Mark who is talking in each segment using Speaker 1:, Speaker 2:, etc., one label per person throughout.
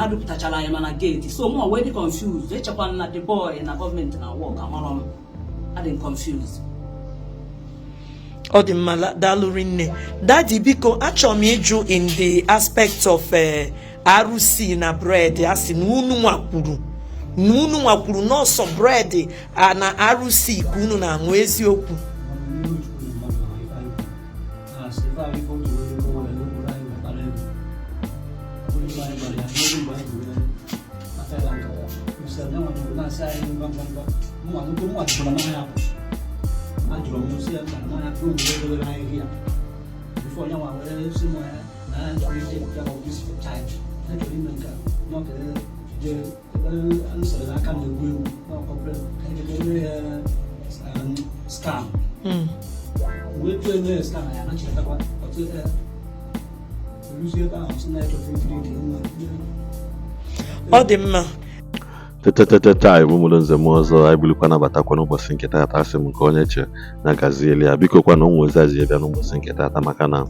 Speaker 1: Ha dupụtachara anyị mana gate, so mụ wee dị confused. Echekwa na the boy na gọọmenti na work, amarọ m, adị m confused.
Speaker 2: Ọ dị mma, daalụ rinne. Daddy, biko, achọrọ m ịjụ in the aspect of RC na bread. A sị na unu nwakwuru na unu nwakwuru nọọsọ bread a na RC ka unu na-aṅụ, eziokwu?
Speaker 3: N'ihu Chukwu na mmadụ na ife anyị kwuru. Na asị ife anyị, ife o ji were ego were ego anyị wee kpara ego. Ọ bụrụ ife anyị gwara ya n'oge mgbe anyị ji wee kpata ya nkata. Kwụsị ya nwa jụrụ na-asị anyị ngwa ngwa ngwa. Mụnwa nnukwu mụnwa jụrụ na mmanya apụ. Ajụrụ m sị ya mba, na mmanya apụ mgbe edowere anyị ya. Before ya nwa were sị m ya na ya chọrọ ije ya bụ this child. Ya chọrọ ime nke a. Na ọ kere jee ebe nsọrọ n'aka na-egwu egwu na ọkọpere ka anyị jee eme ya scan. Wee tụọ eme scan, ya anachitakwa ọtụ ya ruzie ebe ahụ sị na ya chọrọ ikiri ike nwa.
Speaker 2: Ọ dị mma.
Speaker 4: Tetetetete, bụ mụrụ nze m ọzọ, anyị bulukwa nabatakwa n'ụbọchị nke taata. Asị m nke onye che na gazieli ya. Biko kwa na ụmụ ozi aji bịa n'ụbọchị nke taata maka na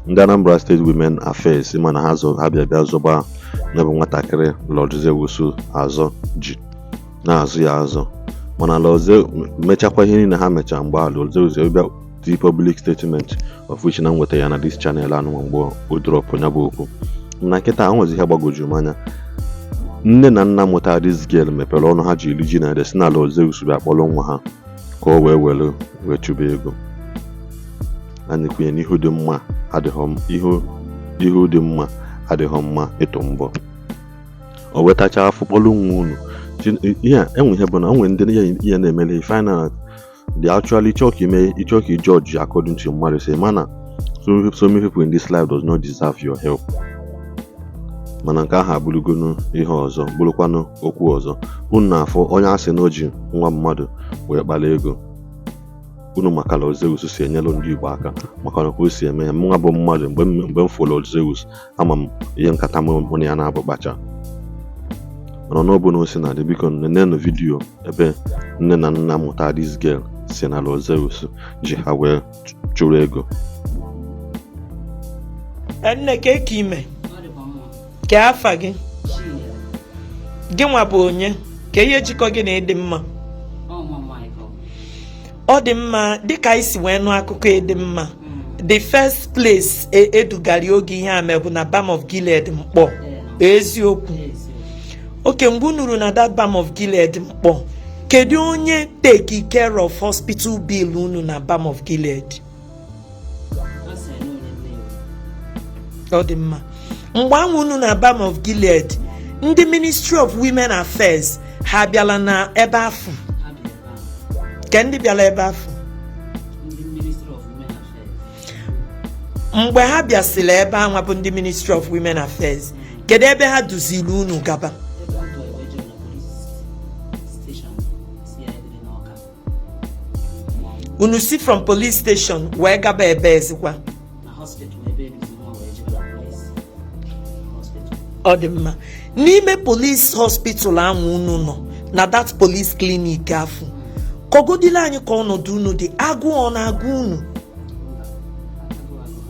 Speaker 4: ndị Anambra State Women Affairs mana ha zọ ha bịa bịa zọba ya bụ nwatakịrị Lord Zeus azọ ji na-azụ ya azọ, mana Lord mechakwa ihe niile ha mechaa. Mgbe ahụ Lord Zeus bịa ti public statement, of which na m nweta ya na this channel anụnwa mgbe o drop ya bụ okwu na nkịta ahụ. Nwezi ihe gbagwoju m anya. Nne na nna mụtara this girl mepere ọnụ ha ji eri ji na ede si na Lord Zeus bịa kpọrọ nwa ha ka o wee were wee chụba ego. Anyị kwenye n'ihu dị mma adịghọ ihu, ihu dị mma adịghọ mma ịtụ mbọ. O wetacha afọ kpọrọ nwa unu. Ihe a enwe ihe bụ na onwe ndị ihe na-emele final, they actually chọọ ka ime, ịchọ ka ị judge according to mmadụ, say mana so many people in this life does not deserve your help. Mana nke ahụ abụrụgonu ihe ọzọ, bụrụkwanụ okwu ọzọ. Unu na-afụ onye a sị na o ji nwa mmadụ wee kpara ego unu, maka Lord Zeus si enyelu ndị Igbo aka, maka na ka o si eme ya. Mụnwa bụ mmadụ, mgbe m fụ Lord Zeus, ama m ihe nkata m mụ na ya na-abụ kpacha. Mana n'ọbụ na o si na dị, biko nenenu video ebe nne na nna mụta this girl si na Lord Zeus ji ha wee chụrụ ego.
Speaker 2: Nne, ka eke ime?
Speaker 1: Ọ dịkwa mma.
Speaker 2: Ke afa gị?
Speaker 1: Chinyere.
Speaker 2: Gị nwa bụ onye ka ihe jikọ gị na ịdị mma?
Speaker 1: Ọ nwa m nwaanyị ka ọ bụ.
Speaker 2: Ọ dị mma. Dịka anyị si wee nụ akụkọ ịdị mma, the first place edugara oge ihe a mee bụ na Balm of Gilead Mkpọ.
Speaker 1: Ee, na
Speaker 2: Eziokwu?
Speaker 1: Eziokwu.
Speaker 2: Oke mgbe unu ruru na that Balm of Gilead Mkpọ, kedu onye take care of hospital bill unu na Balm of Gilead?
Speaker 1: A sị na onye Nnewi.
Speaker 2: Ọ dị mma. Mgbe ahụ unu na Balm of Gilead, ndị Ministry of Women Affairs ha bịala na ebe afụ?
Speaker 1: Ha bịa ebe ahụ.
Speaker 2: Ke ndị bịara ebe afụ?
Speaker 1: Ndị Ministry of Women Affairs.
Speaker 2: Mgbe ha bịasịrị ebe ahụ bụ ndị Ministry of Women Affairs, kedu ebe ha duziri unu gaba?
Speaker 1: Ebe a dụ ebe jere na police station CID dị n'Ọka.
Speaker 2: Unu si from police station wee gaba ebe ezikwa?
Speaker 1: Na hospital ebe eduzi nwa wee jebe na police hospital.
Speaker 2: Ọ dị mma. N'ime police hospital ahụ unu nọ na that police clinic afụ, kọgodila anyị ka ọnọdụ unu dị. Agụụ ọ na-agụ unu?
Speaker 1: Mba, agụụ agụ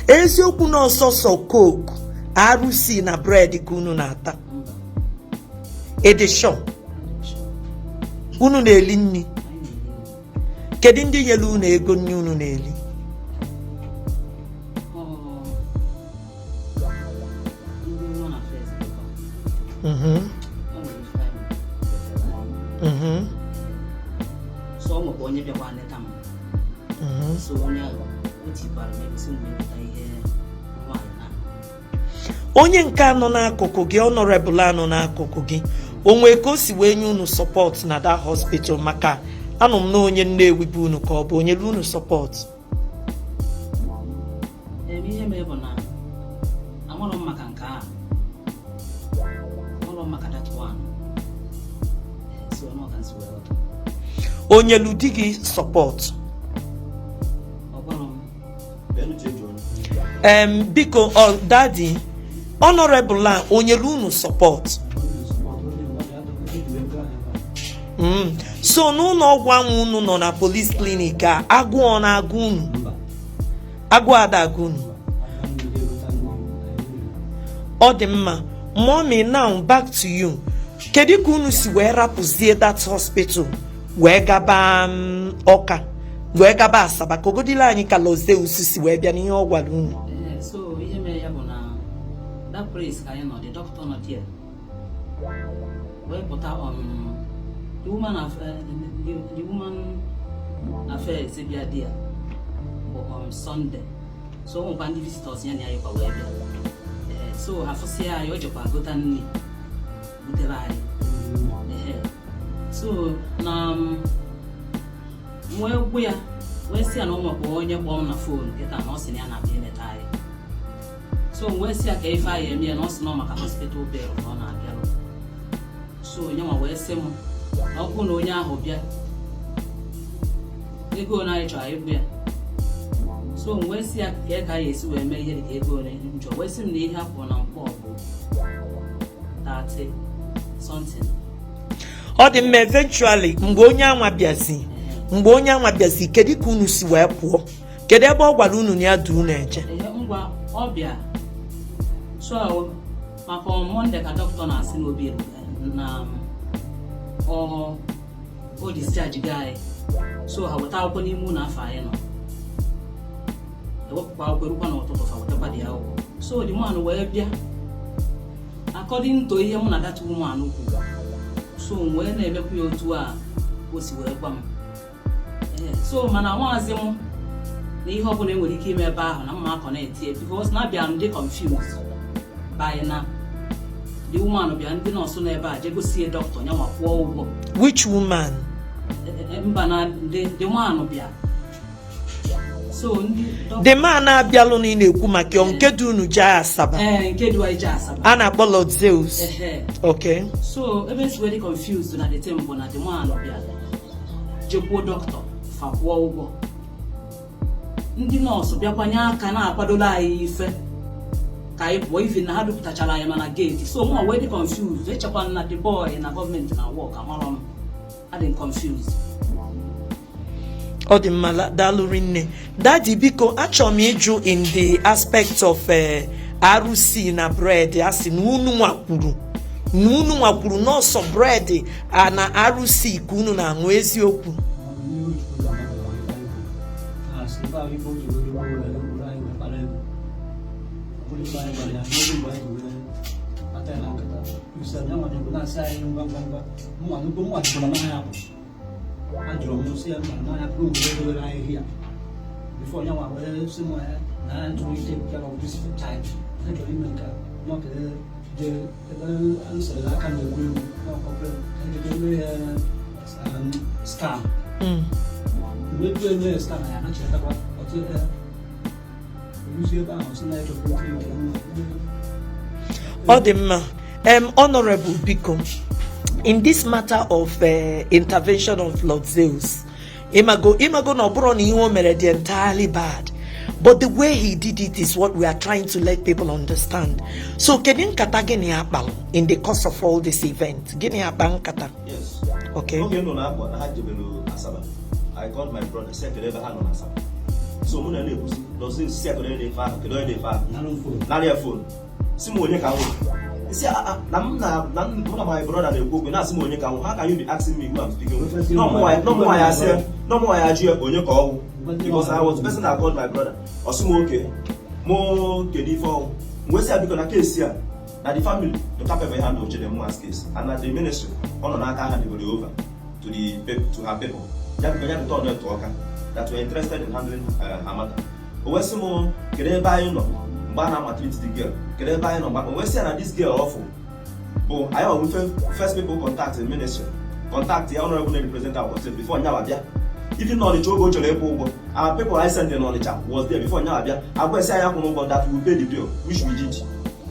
Speaker 1: ha.
Speaker 2: Eziokwu na ọsọsọ Coke, RC na bread ka unu na-ata?
Speaker 1: Mba.
Speaker 2: Ịdị sure?
Speaker 1: Adị sure.
Speaker 2: Unu na-eli nri?
Speaker 1: Anyị na-eri nri.
Speaker 2: Kedu ndị nyere unu ego nri unu na-eli?
Speaker 1: Ọ ndị Women Affairs bụkwa. O nwere ife anyị wetara anyị. So ọ nwekwa onye bịakwa leta m. So onye ahụ o tikwara m ego si m wee gote ihe nwaanyị na.
Speaker 2: Onye nke anọ n'akụkụ gị, honorable anọ n'akụkụ gị, o nwee ka o si wee nye unu support na that hospital? Maka anụ m na onye Nnewi bụ unu, ka ọ bụ onye unu support?
Speaker 1: Ihe mere bụ na amarọ m maka nke a, amarọ m maka that one. So ọ ka m si wee ghọta.
Speaker 2: Onye lu di gị support?
Speaker 1: Ọ gwara m.
Speaker 2: Biko, ọ daddy, honorable a onye lu unu support? So n'ụlọ ọgwụ ahụ unu nọ na police clinic a, agụụ ọ na-agụ unu? Agụụ ada agụ unu? Ọ dị mma. Mommy, now back to you. Kedu ka unu si wee rapụzie that hospital wee gaba Ọka, wee gaba Asaba? Ka ogodile anyị ka Lord Zeus si wee bịa n'ihe ọ gwara unu.
Speaker 1: Ee, so ihe mere ya bụ na that place ka anyị nọ, the doctor nọ there wee pụta on the woman of, the woman affairs bịa there bụ on Sunday. So o nwekwa ndị visitors ya na ya yikwa wee bịa. Ee, so ha fụsịa anyị, o jekwa gota nri butere anyị. Ehe. So na m wee gwụ ya, wee sị ya na o nwekwa onye kpọọ m na phone kịta, na ọ sị na ya na-abịa eleta anyị. So m wee sị ya ka ife anyị eme ya, na ọ sị na ọ maka hospital bill ka ọ na-abịarụ. So onye nwa wee sị m na ọ bụrụ na onye ahụ bịa, ego ole anyị chọrọ ịgwụ ya. So m wee sị ya ka anyị esi wee mee ihe dịka ego ole m chọrọ. Wee sị m na ihe a kwụrụ na nkwọ bụ 30 something.
Speaker 2: Ọ dị mma. Eventually, mgbe onye anwa bịazi, kedu ka unu si wee pụọ? Kedu ebe ọ gwara unu na ya du unu eje?
Speaker 1: Ihe ngwa ọbịa, so maka Monday ka dọkịta na-asị n'obi na ọ discharge gị anyị. So ha weta akwụkwọ n'ime ụlọ afọ anyị nọ, ewepụkwa akwụkwọ, erukwa n'ụtụtụ, fa wetakwa dị akwụkwọ. So the man wee bịa according to ihe mụ na that woman kwuru. So m wee na-emekwa ya otu a o si wee gwa m. Ee, so mana nwaazị m na ihe ọbụla enwere ike ime ebe ahụ na mma akọ na-etie, because na abịa m dị confused by na the woman bịa, ndị nọọsụ nọ ebe a jee gosie dọkịta ya nwa kwụọ ụgwọ.
Speaker 2: Which woman?
Speaker 1: Mba, na the man bịa, so ndị dọkịta.
Speaker 2: The man abịalụ na ị na-ekwu maka ya, nke dị unu jee Asaba?
Speaker 1: Ee, nke dị ije Asaba.
Speaker 2: A na-akpọ Lord Zeus?
Speaker 1: Ehe.
Speaker 2: Okay.
Speaker 1: So ebe esi wee dị confused na the thing bụ na the man bịa jekwuo dọkịta, fa kwụọ ụgwọ, ndị nọọsụ bịakwanye aka na-akwadola anyị ife ka anyị pụọ, even na ha dupụtachara anyị mana gate. So mụ wee dị confused, echekwa na the boy na gọọmenti na work, amarọ m, adị m confused.
Speaker 2: Ọ dị mma. Daalụ rinne. Daddy, biko, achọrọ m ịjụ in the aspect of RC na bread, a sị na unu nwakwuru na unu nwakwuru nọọsọ bread a na RC ka unu na-aṅụ, eziokwu?
Speaker 3: N'ihu Chukwu na mmadụ na ife anyị kwuru. Asị ife ahụ ife o ji were gbuo were gburu anyị wee kpara ego. Ọ bụrụ ife anyị gwara ya n'oge mgbe anyị ji wee kpata ya na nkata. Isi ya nwa na-ekwu na-asị anyị ngwa ngwa ngwa. Mụnwa nnukwu mụnwa jụrụ na mmanya apụ. Ajụrụ m sị ya mba, na mmanya apụ mgbe edowere ahịhịa. Before ya nwa wee sị m ya na ya chọrọ take care of this child. Ya chọrọ ime nke a. Nọ ka jee ebe m sịrị aka na-egwu egwu n'ọkọkọ ka eme ya scan. Mgbe ebu eme ya scan, ya anachitakwa ọtụ ya eruzie ebe ahụ, sị na ya chọrọ nke nwa.
Speaker 2: Ọ dị mma. Honorable, biko, in this matter of intervention of Lord Zeus, imago na ọ bụrụ na ihe o mere dị entirely bad, but the way he did it is what we are trying to let people understand. So kedu nkata gịnị ya kpalụ in the course of all this event? Gịnị ya kpa nkata?
Speaker 5: Yes.
Speaker 2: Okay.
Speaker 5: Oge m nọ na-akpọ na ha jebere Asaba, I called my brother, sị kedu ebe ha nọ na Asaba. So mụ na ya na-ekwuzi, lọzi si ya kedu onye na-efe ahụ, kedu onye na-efe ahụ.
Speaker 3: Nara m phone.
Speaker 5: Narị ya phone, si m onye ka m nwụ. Isi ah, na m na mụ na my brother na-ekwu okwu, na-asị m onye ka m nwụ. How can you be asking me who I'm speaking with? Nọ mụ ya asị ya, nọ mụ ya ajụ ya onye ka ọ wụ, because I was the person that called my brother. Ọ sị m oke mụ kedu ife ọnwụ. M wee sị ya biko, na case a na the family the capable handle Chidimma's case and na the ministry ọ nọ n'aka ha delivery over to her people, ya biko ya return to Ọka, that were interested in handling her matter. O wee sị m kedu ebe anyị nọ mgbe a na-amaltreat the girl, kedu ebe anyị nọ mgbe. O wee sị ya na this girl ọfụ bụ anyị ọbụ first people contact in ministry, contact ya honorable na represent our state before nyawa bịa. Even n'Ọnịcha, oge o chọrọ ịkwụ ụgwọ, our people I sent in Ọnịcha was there before nyawa bịa, agwa esi anyị akwụrụ ụgwọ, that we pay the bill, which we did.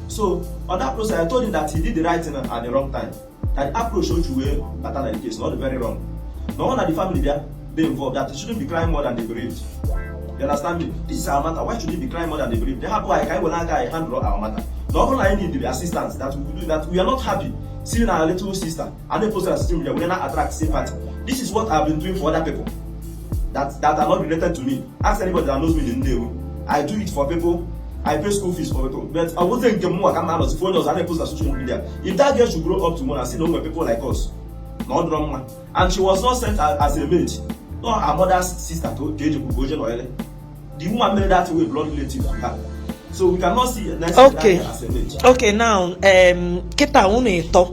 Speaker 5: So on that process, I told him that he did the right thing at the wrong time, that the approach o ji wee bata na the case not very wrong, na ọ na the family bịa dey involved, that he shouldn't be crying more than the bereaved. You understand me? This is our matter. Why should he be crying more than the bereaved? They hapụ anyị ka anyị were aka anyị handle our matter, na ọ bụrụ na anyị need the assistance, that we will do that. We are not happy seeing our little sister and they post her social media, we not attract sympathy. This is what I've been doing for other people that are not related to me. Ask anybody that knows me in Nnewi. I do it for people. I pay school fees for it, but ọ bụzi nke mụnwa ka m na-anọzi onye ọzọ a na-epost na social media. If that girl should grow up tomorrow and see na o nwere people like us, na ọ dịrọ mma. And she was not sent as a maid, no, her mother's sister ka ejikwu ka o je nọnyere the woman mere that way, blood relative to her, so we cannot see next that girl as a maid.
Speaker 2: Okay, now kịta unu ịtọ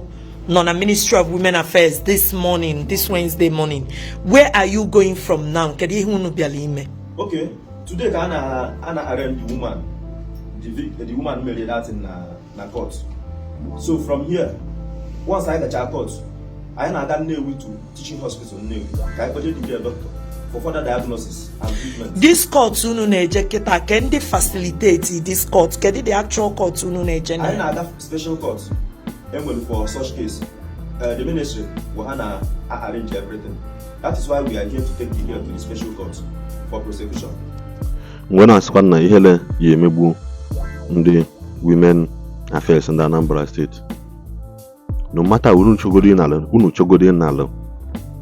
Speaker 2: nọ na Ministry of Women Affairs this morning, this Wednesday morning. Where are you going from now? Kedu ihe unu bịara ime?
Speaker 5: Okay, today ka a na arraign the woman, the woman mere that thing na court. So from here, once anyị gacha court, anyị na-aga Nnewi to Teaching Hospital Nnewi ka anyị kpọje the girl doctor for further diagnosis and treatment.
Speaker 2: This court unu na-eje kịta, ke ndị facilitate this court? Kedu the actual court unu na-eje na
Speaker 5: Anyị
Speaker 2: ya?
Speaker 5: Na-aga special court enwere for such case. The ministry will ha na arrange everything. That is why we are here, to take the girl to the special court for prosecution.
Speaker 4: Mgbe na-asịkwa na ihele ya emegbu ndị Women Affairs ndị Anambra Steeti, no matter unu chọgoro ịnalụ, unu chọgoro ịnalụ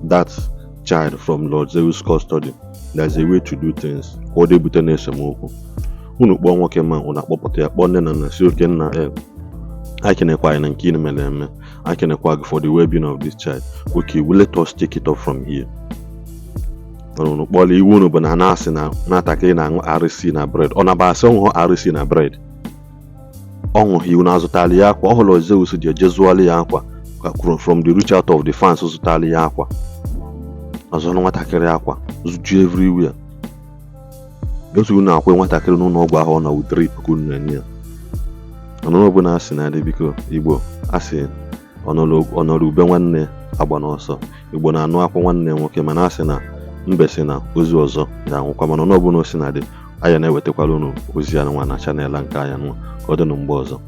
Speaker 4: that child from Lord Zeus custody, there's a way to do things ka ọ dị ebute na esemokwu. Unu kpọọ nwoke ma unu akpọpụta ya, kpọọ nne na nna, si oke nna e a kenekwa anyị na nke ị mere eme, a kenekwa gị for the well-being of this child. Okay, well, let us take it up from here. Mana unu kpọọla iwu unu bụ na na-asị na nwatakịrị na-aṅụ RC na bread, ọ naba asị ọṅụghọ RC na bread, ọ ṅụghị. Unu azụtala ya akwa ọ hụrụ Zeus ji eje zụọla ya akwa ka kwuru from the reach out of the fans, zụtala ya akwa, azụrụ nwatakịrị akwa zụju everywhere. Otu unu akwa nwatakịrị n'ụlọ ọgwụ ahụ ọ nọ with drip ka unu na-enye ya. Ọnụrụ ọbụla asị na-adị, biko, Igbo asị ọnọrọ ube nwanne agba n'ọsọ. Igbo na-anụ akwa nwanne nwoke, mana asị na mbe sị na ozu ọzọ ga-anwụkwa. Mana ọnụ ọbụla o si na dị, anyị na-ewetakwara unu ozi ya nwa na channel nke anya nwa. Ka ọ dị na mgbe ọzọ.